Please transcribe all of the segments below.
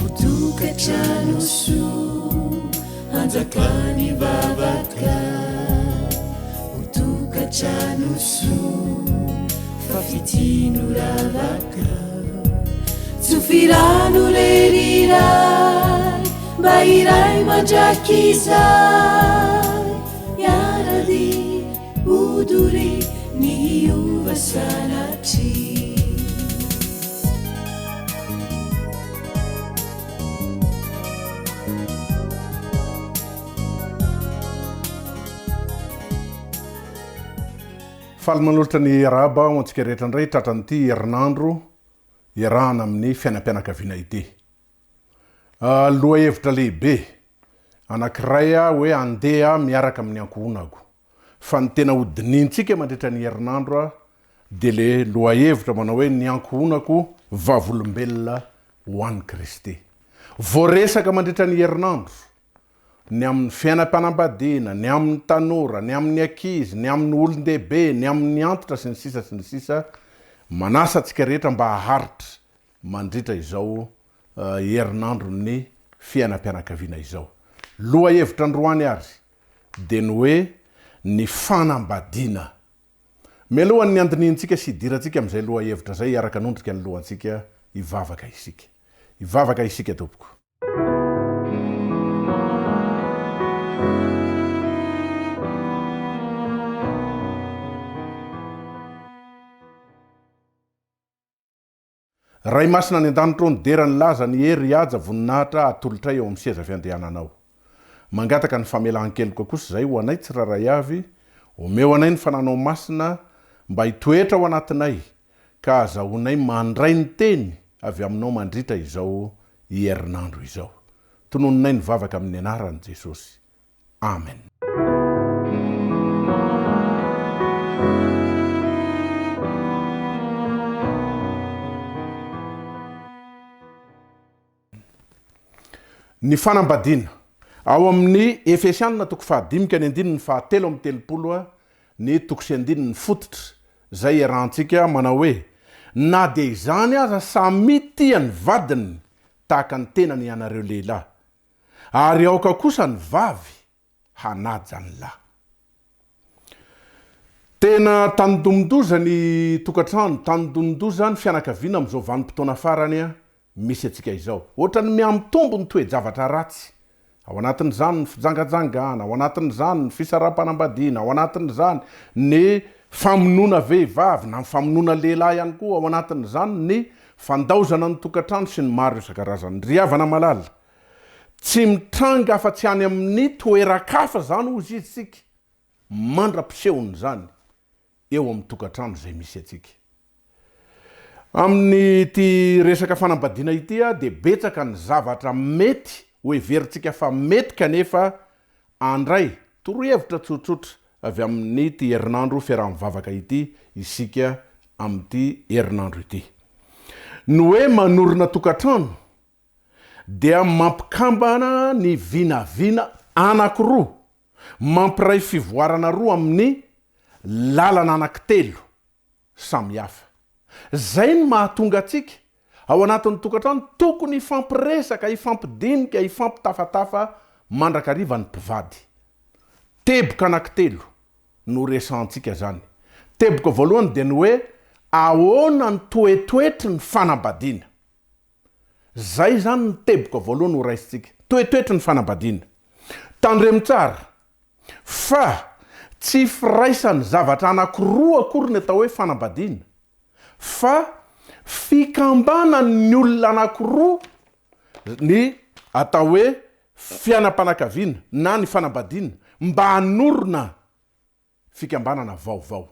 Ho tokantrano soa hanjakan'ny vavaka Ho tokantrano soa fa fitia no ravaka Tsofy rano re ry Ray mba hiray mandrakizay Hiara-dia ho doria ny hiova sanatria. Faly manolotra ny arahaba ho antsika rehetra indray tratran'ity herinandro iarahana amin'ny fiainam-pianakaviana ity. Lohahevitra lehibe anankiray hoe andeha miaraka amin'ny ankohonako. Fa ny tena hodinihintsika mandritra ny herinandro dia le lohahevitra manao hoe ny ankohonako vavolombelona ho an'i Kristy. Voaresaka mandritra ny herinandro ny amin'ny fiainam-panambadiana, ny amin'ny tanora, ny amin'ny ankizy, ny amin'ny olon-dehibe, ny amin'ny antitra sy ny sisa sy ny sisa Manasa antsika rehetra mba haharitra mandritra izao herinandron'ny fiainam-pianakaviana izao. Lohahevitra androany ary dia ny hoe ny fanambadiana. Mialohan'ny handinihintsika sy hidirantsika amin'izay lohahevitra izay hiaraka hanondrika ny lohantsika hivavaka isika. Hivavaka isika tompoko. Ray Masina any an-danitra ô, ny dera, ny laza, ny hery, haja, voninahitra atolotray eo amin'ny seza fiandriananao. Mangataka ny famelan-keloka kosa izahay ho anay tsirairay avy, omeo anay ny Fananao Masina mba hitoetra ao anatinay ka azahoanay mandray ny teny avy aminao mandritra izao herinandro izao. Tononinay ny vavaka amin'ny anaran'i Jesosy. Amen. Ny fanambadiana. Ao amin'ny Efesianina toko fahadimy ka ny andininy fahatelo amby telopolo ny toko sy andininy fototra izay iarahantsika manao hoe, Na dia izany aza samia tia ny vadiny tahaka ny tenany ianareo lehilahy, Ary aoka kosa ny vavy hanaja ny lahy. Tena tandindomin-doza ny tokantrano, tandindomin-doza ny fianakaviana amin'izao vanim-potoana farany misy antsika izao. Ohatran'ny mihamitombo ny toe-javatra ratsy. Ao anatin'izany ny fijangajangana, ao anatin'izany ny fisaraham-panambadiana, ao anatin'izany ny famonoana vehivavy na ny famonoana lehilahy ihany koa, ao anatin'izany ny fandaozana ny tokantrano sy ny maro isan-karazany. Ry havana malala, Tsy mitranga afa-tsy any amin'ny toeran-kafa izany hozy izy isika mandra-pisehon'izany eo amin'ny tokantrano izay misy antsika. Amin'ity resaka fanambadiana ity dia betsaka ny zavatra mety ho heverintsika fa mety kanefa andray torohevitra tsotsotra avy amin'ity herinandro fiaraha-mivavaka ity isika amin'ity herinandro ity. Ny hoe manorina tokantrano dia mampikambana ny vinavina anankiroa, mampiray fivoarana roa amin'ny lalana anankitelo samy hafa. Izay no mahatonga antsika ao anatin'ny tokantrano tokony hifampiresaka, hifampidinika, hifampitafatafa mandrakariva ny mpivady. Teboka anankitelo no resahantsika izany. Teboka voalohany dia ny hoe ahoana ny toetoetry ny fanambadiana. Zay izany ny teboka voalohany ho raisintsika. Toetoetry ny fanambadiana. Tandremo tsara fa tsy firaisan'ny zavatra anankiroa akory ny atao hoe fanambadiana fa fikambanan'ny olona anankiroa ny atao hoe fiainam-panakaviana na ny fanambadiana mba hanorina fikambanana vaovao.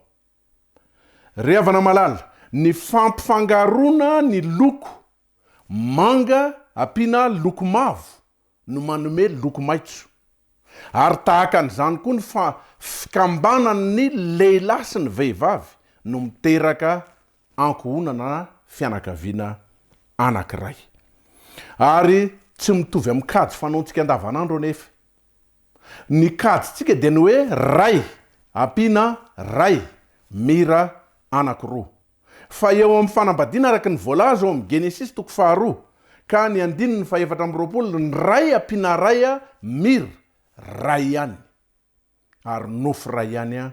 Ry havana malala, ny fampifangaroana ny loko manga ampiana loko mavo no manome loko maitso. Ary tahaka an'izany koa ny fikambanan'ny lehilahy sy ny vehivavy no miteraka ankohonana na fianakaviana anankiray. Ary tsy mitovy amin'ny kajy fanaontsika andavanandro anefa Ny kajintsika dia ny hoe ray ampiana ray mira anankiroa. Fa eo amin'ny fanambadiana araka ny voalaza ao amin'ny Genesisy toko faharoa ka ny andininy faha-24, ny ray ampiana ray mira ray ihany, ary nofo ray ihany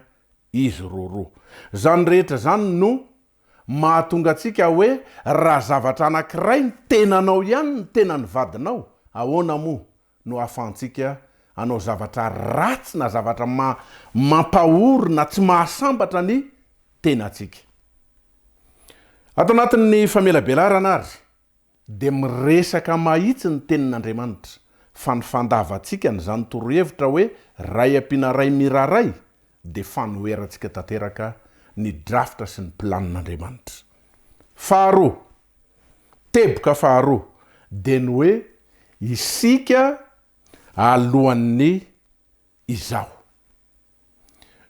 izy roroa. Izany rehetra izany no mahatonga antsika hoe raha zavatra anankiray ny tenanao ihany ny tenan'ny vadinao, ahoana moa no ahafahantsika hanao zavatra ratsy na zavatra mampahory na tsy mahasambatra ny tenantsika. Ato anatin'ny famelabelarana ary dia miresaka mahitsy ny Tenin'Andriamanitra fa ny fandavantsika an'izany torohevitra hoe ray ampiana ray mira ray dia fanoherantsika tanteraka ny drafitra sy ny planin'Andriamanitra. Faharoa, Teboka faharoa dia ny hoe isika alohan'ny izaho.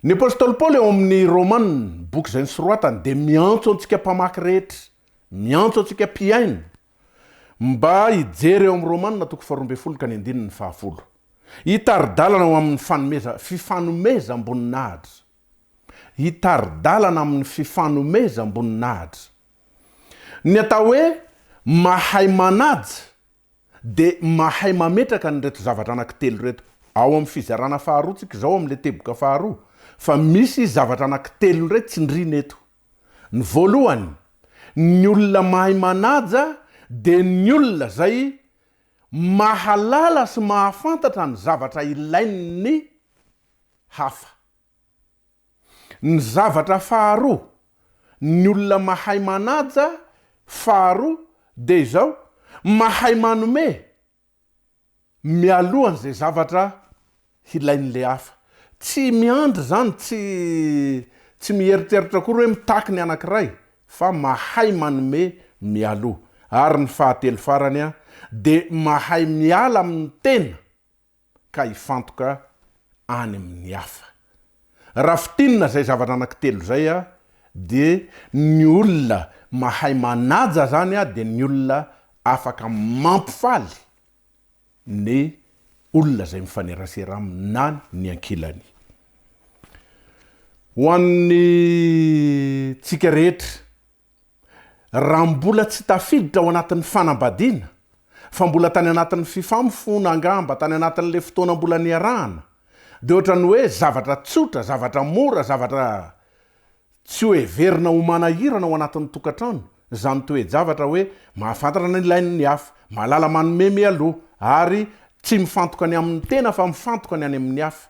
Ny apostoly Paoly ao amin'ny Romana, boky izay nosoratany, dia miantso antsika mpamaky rehetra, miantso antsika mpihaino, mba hijery ao amin'ny Romana toko faharoambinifolo ka ny andininy fahafolo. Hitari-dalana ho amin'ny fanomeza, fifanomezam-boninahitra. Hitari-dalana amin'ny fifanomezam-boninahitra. Ny atao hoe mahay manaja dia mahay mametraka an'ireto zavatra anankitelo ireto. Ao amin'ny fizarana faharoa tsika izao amin'ilay teboka faharoa fa misy zavatra anankitelo indray tsindriana eto. Ny voalohany, ny olona mahay manaja dia ny olona izay mahalala sy mahafantatra ny zavatra ilain'ny hafa. Ny zavatra faharoa, ny olona mahay manaja faharoa dia izao, mahay manome mialohan'izay zavatra hilain'ilay hafa. Tsy miandry izany, tsy tsy mieritreritra akory hoe mitaky ny anankiray fa mahay manome mialoha. Ary ny fahatelo farany dia mahay miala amin'ny tena ka hifantoka any amin'ny hafa. Raha fintinina izay zavatra anankitelo izay dia ny olona mahay manaja izany dia ny olona afaka mampifaly ny olona izay mifanerasera aminy na ny ankilany. Ho an'ny tsika rehetra Raha mbola tsy tafiditra ao anatin'ny fanambadiana, fa mbola tany anatin'ny fifamofoana angamba, tany anatin'ilay fotoana mbola niarahana, dia ohatran'ny hoe zavatra tsotra, zavatra mora, zavatra tsy ho heverina ho manahirana ao anatin'ny tokantrano izany toe-javatra hoe mahafantatra ny ilain'ny hafa, mahalala manome mialoha, ary tsy mifantoka ny amin'ny tena fa mifantoka ny any amin'ny hafa.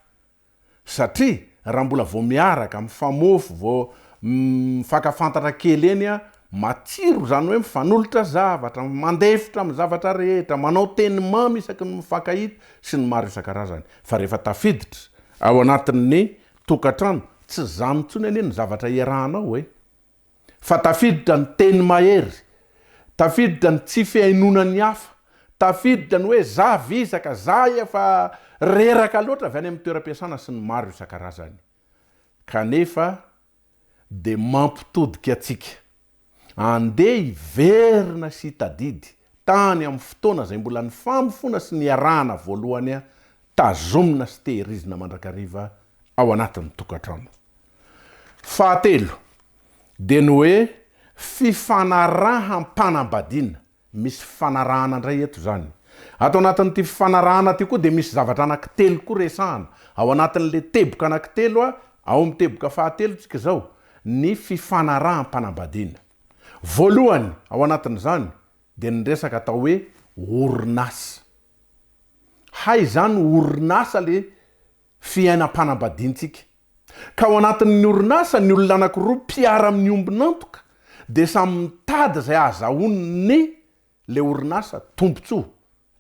Satria raha mbola vao miaraka, mifamofo, vao mifankafantatra kely eny an, matsiro izany hoe mifanolotra zavatra, mandefitra amin'ny zavatra rehetra, manao teny mamy isaky ny mifankahita sy ny maro isan-karazany. Fa rehefa tafiditra ao anatin'ny tokantrano, tsy izany intsony anie ny zavatra iarahanao e! Fa tafiditra ny teny mahery, tafiditra ny tsy fihainoana ny hafa, tafiditra ny hoe za vizaka, za efa reraka loatra avy any amin'ny toeram-piasana sy ny maro isan-karazany. Kanefa dia mampitodika antsika andeha hiverina sy hitadidy tany amin'ny fotoana izay mbola nifamofoana sy niarahana voalohany tazomina sy tehirizina mandrakariva ao anatin'ny tokantrano. Fahatelo, dia ny hoe fifanaraham-panambadiana. Misy fifanarahana indray eto izany. Ato anatin'ity fifanarahana ity koa dia misy zavatra anankitelo koa resahana. Ao anatin'ilay teboka anankitelo, ao amin'ny teboka fahatelo tsika izao, ny fifanaraham-panambadiana. Voalohany ao anatin'izany dia ny resaka atao hoe orinasa. Hay izany orinasa le fiainam-panambadiantsika. Ka ao anatin'ny orinasa ny olona anankiroa mpiara-miombon'antoka dia samy mitady izay ahazahoany le orinasa tombotsoa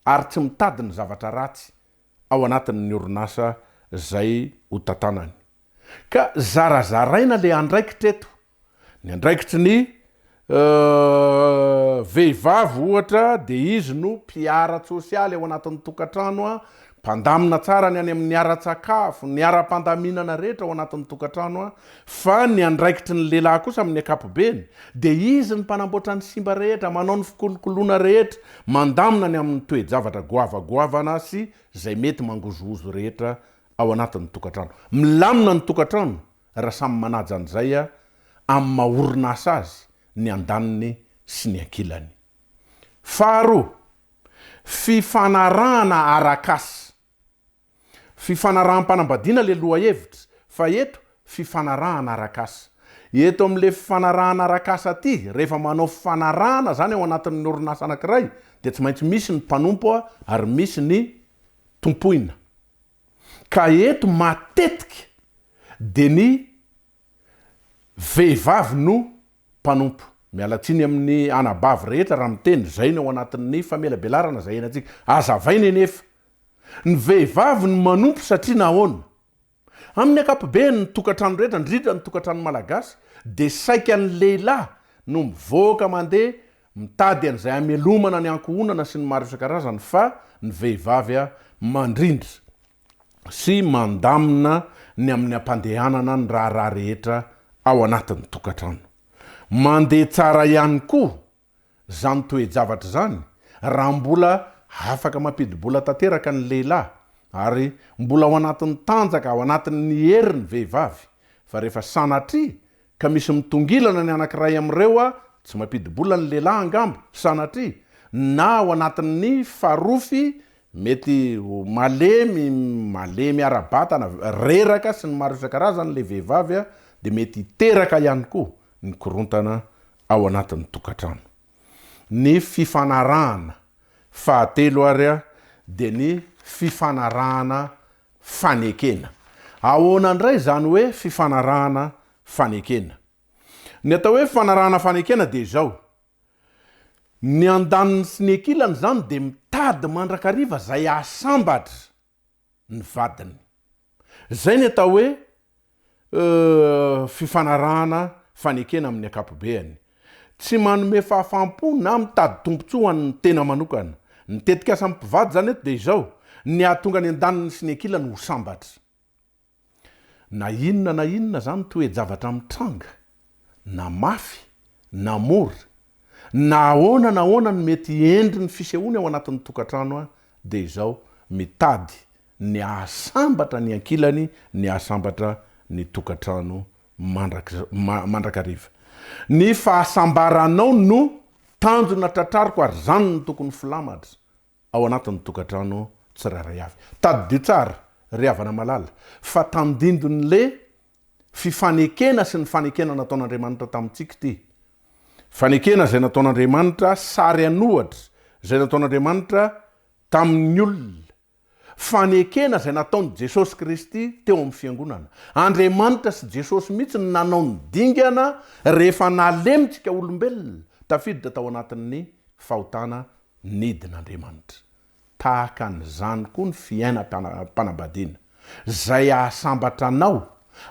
ary tsy mitady ny zavatra ratsy ao anatin'ny orinasa izay ho tantanany. Ka zarazaraina le andraikitra eto. Ny andraikitry ny vehivavy ohatra dia izy no mpiara-tsosialy ao anatin'ny tokantrano, mpandamina tsara ny any amin'ny ara-tsakafo, ny ara-pandaminana rehetra ao anatin'ny tokantrano, fa ny andraikitry ny lehilahy kosa amin'ny ankapobeny dia izy no mpanamboatra ny simba rehetra, manao ny fikolokoloana rehetra, mandamina ny amin'ny toe-javatra goavagoavana sy izay mety mangozohozo rehetra ao anatin'ny tokantrano. Milamina ny tokantrano raha samy manaja an'izay amin'ny maha orinasa azy ny andaniny sy ny ankilany. Faharoa. Fifanarahana arak'asa. Fifanaraham-panambadiana le lohahevitra fa eto fifanarahana arak'asa. Eto amin'le fifanarahana arak'asa aty, rehefa manao fifanarahana zany ao anatin'ny orinasa anakiray dia tsy maintsy misy ny mpanompo ary misy ny tompoina. Ka eto matetika dia ny vehivavy no mpanompo. Miala tsiny amin'ny anabavy rehetra raha miteny, izay no ao anatin'ny famelabelarana izay iainantsika. Azavaina anefa, ny vehivavy no manompo satria nahoana? Amin'ny ankapobeny, ny tokantrano rehetra, indrindra ny tokantrano malagasy, dia saika ny lehilahy no mivoaka mandeha mitady an'izay hamelomana ny ankohonana sy ny maro isan-karazany fa ny vehivavy mandrindra sy mandamina ny amin'ny hampandehanana ny raharaha rehetra ao anatin'ny tokantrano. Mandeha tsara ihany koa izany toe-javatra izany raha mbola afaka mampidi-bola tanteraka ny lehilahy ary mbola ao anatin'ny tanjaka, ao anatin'ny hery ny vehivavy fa rehefa sanatria ka misy mitongilana ny anankiray amin'ireo tsy mampidi-bola ny lehilahy angamba, sanatria, na ao anatin'ny farofy mety ho malemy, malemy ara-batana, reraka sy ny maro isan-karazany ilay vehivavy dia mety hiteraka ihany koa ny korontana ao anatin'ny tokantrano. Ny fifanarahana fahatelo ary dia ny fifanarahana fanekena. Ahoana indray izany hoe fifanarahana fanekena? Ny atao hoe fifanarahana fanekena dia izao, ny andaniny sy ny ankilany izany dia mitady mandrakariva izay hahasambatra ny vadiny. Izay ny atao hoe fifanarahana fanekena amin'ny ankapobeany. Tsy manome fahafaham-po na mitady tombontsoa ho an'ny tena manokana. Ny tetikasan'ny mpivady izany eto dia izao, ny hahatonga ny andaniny sy ny ankilany ho sambatra. Na inona na inona izany toe-javatra mitranga, na mafy na mora, na ahoana na ahoana ny mety endriny fisehoany ao anatin'ny tokantrano dia izao, mitady ny hahasambatra ny ankilany, ny hahasambatra ny tokantrano mandrakariva. Ny fahasambaranao no tanjona tratrariko ary izany no tokony filamatra ao anatin'ny tokantrano tsirairay avy. Tadidio tsara ry havana malala fa tandindon'le fifanekena sy ny fanekena nataon'Andriamanitra tamintsika ity. Fanekena izay nataon'Andriamanitra, sary an'ohatra izay nataon'Andriamanitra tamin'ny olona. Fanekena izay nataon'i Jesosy Kristy teo amin'ny Fiangonana. Andriamanitra sy Jesosy mihitsy no nanao ny dingana rehefa nalemintsika olombelona tafiditra tao anatin'ny fahotana nidin'Andriamanitra. Tahaka an'izany koa ny fiainam-panambadiana. Izay hahasambatra anao,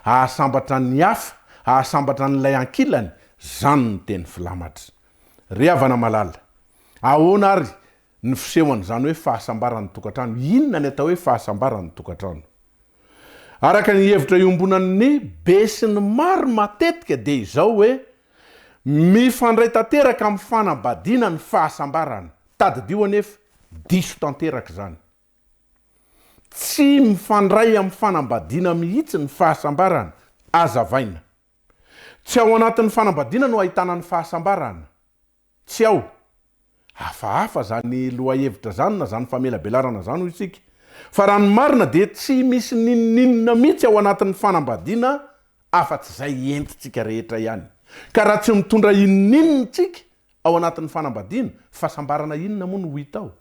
hahasambatra ny hafa, hahasambatra an'ilay ankilany, izany no teny filamatra. Ry havana malala, ahoana ary ny fisehon'izany hoe fahasambaran'ny tokantrano. Inona ny atao hoe fahasambaran'ny tokantrano? Araka ny hevitra iombonan'ny be sy ny maro matetika dia izao hoe mifandray tanteraka amin'ny fanambadiana ny fahasambarana. Tadidio anefa, diso tanteraka izany. Tsy mifandray amin'ny fanambadiana mihitsy ny fahasambarana. Azavaina. Tsy ao anatin'ny fanambadiana no ahitana ny fahasambarana. Tsy ao. Hafahafa zany lohahevitra zany na zany famelabelarana zany hoy isika. Fa raha ny marina dia tsy misy n'inon'inona mihitsy ao anatin'ny fanambadiana afa-tsy izay entintsika rehetra ihany. Ka raha tsy mitondra inon'inona isika ao anatin'ny fanambadiana, fahasambarana inona moa no ho hita ao?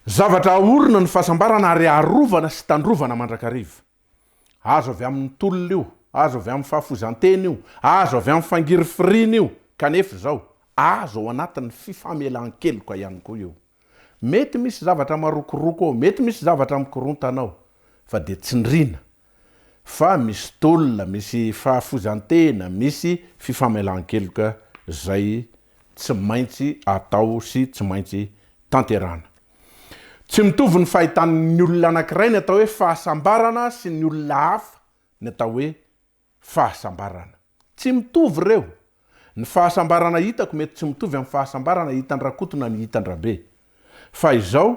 Zavatra aorina ny fahasambarana ary arovana sy tandrovana mandrakariva. Azo avy amin'ny tolona io, azo avy amin'ny fahafoizan-tena io, azo avy amin'ny fangirifiriana io, kanefa izao, azo ao anatin'ny fifamelan-keloka ihany koa io. Mety misy zavatra marokoroko ao, mety misy zavatra mikorontana ao, fa dia tsindriana fa misy tolona, misy fahafoizan-tena, misy fifamelan-keloka izay tsy maintsy atao sy tsy maintsy tanterahana. Tsy mitovy ny fahitan'ny olona anankiray ny atao hoe fahasambarana sy ny olona hafa ny atao hoe fahasambarana. Tsy mitovy ireo. Ny fahasambarana hitako mety tsy mitovy amin'ny fahasambarana hitan-dRakoto na ny hitan-dRabe. Fa izao,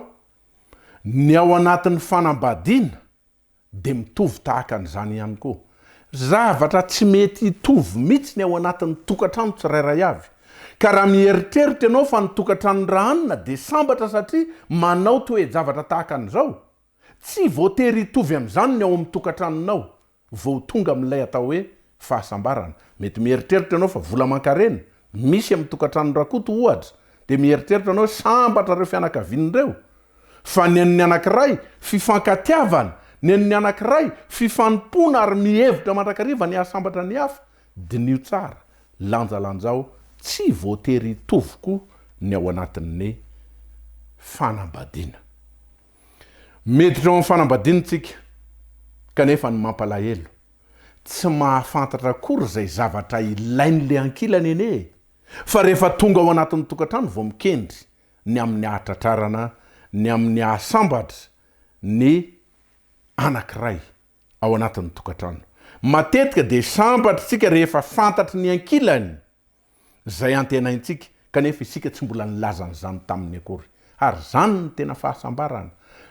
ny ao anatin'ny fanambadiana dia mitovy tahaka an'izany ihany koa. Zavatra tsy mety hitovy mihitsy ny ao anatin'ny tokantrano tsirairay avy. Ka raha mieritreritra ianao fa ny tokantranon'i Rahanina dia sambatra satria manao toe-javatra tahaka an'izao, tsy voatery hitovy amin'izany ny ao amin'ny tokantranonao vao ho tonga amin'ilay atao hoe fahasambarana. Mety mieritreritra ianao fa vola aman-karena misy amin'ny tokantranon'i Rakoto ohatra, dia mieritreritra ianao hoe sambatra ireo fianakaviana ireo. Fa ny an'ny anankiray fifankatiavana, ny an'ny anankiray fifanompoana ary mihevitra mandrakariva ny hahasambatra ny hafa. Diniho tsara, lanjalanjao, tsy voatery hitovy koa ny ao anatin'ny fanambadiana. Miditra ao amin'ny fanambadiana isika, kanefa ny mampalahelo, tsy mahafantatra akory izay zavatra ilain'ilay ankilany anie e! Fa rehefa tonga ao anatin'ny tokantrano vao mikendry ny amin'ny hahatratrarana ny amin'ny hahasambatra ny anankiray ao anatin'ny tokantrano. Matetika dia sambatra isika rehefa fantatry ny ankilany izay antenaintsika kanefa isika tsy mbola nilaza an'izany taminy akory. Ary izany no tena fahasambarana.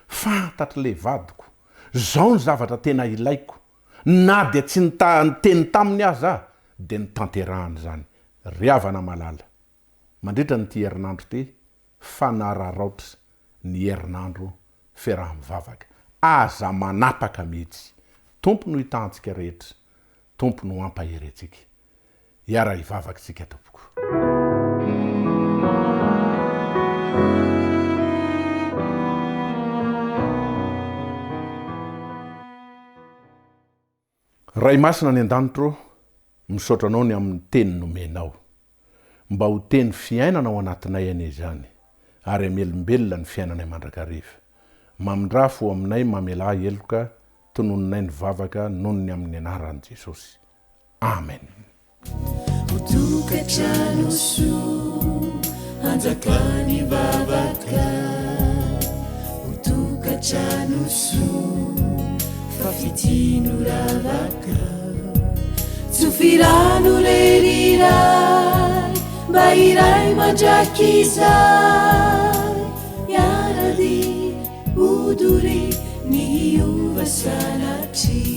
Fantatr'ilay vadiko. Izao ny zavatra tena ilaiko. Na dia tsy niteny taminy aza aho dia notanterahany izany. Ry havana malala, mandritra an'ity herinandro ity, fanararaotra ny herinandro fiaraha-mivavaka. Aza manapaka mihitsy. Tompo no hitahantsika rehetra. Tompo no hampahery antsika. Hiara-hivavaka isika tompoko. Ray Masina any an-danitra ô, misaotra Anao ny amin'ny teny nomenao. Mba ho teny fiainana ao anatinay anie izany, ary hamelombelona ny fiainanay mandrakariva. Mamindrà fo aminay mamelà heloka, tononinay ny vavaka noho ny amin'ny anaran'i Jesosy. Amen. Ho tokantrano soa hanjakan'ny vavaka Ho tokantrano soa fa fitia no ravaka Tsofy rano re ry Ray mba hiray mandrakizay Hiara-dia ho doria ny hiova sanatria.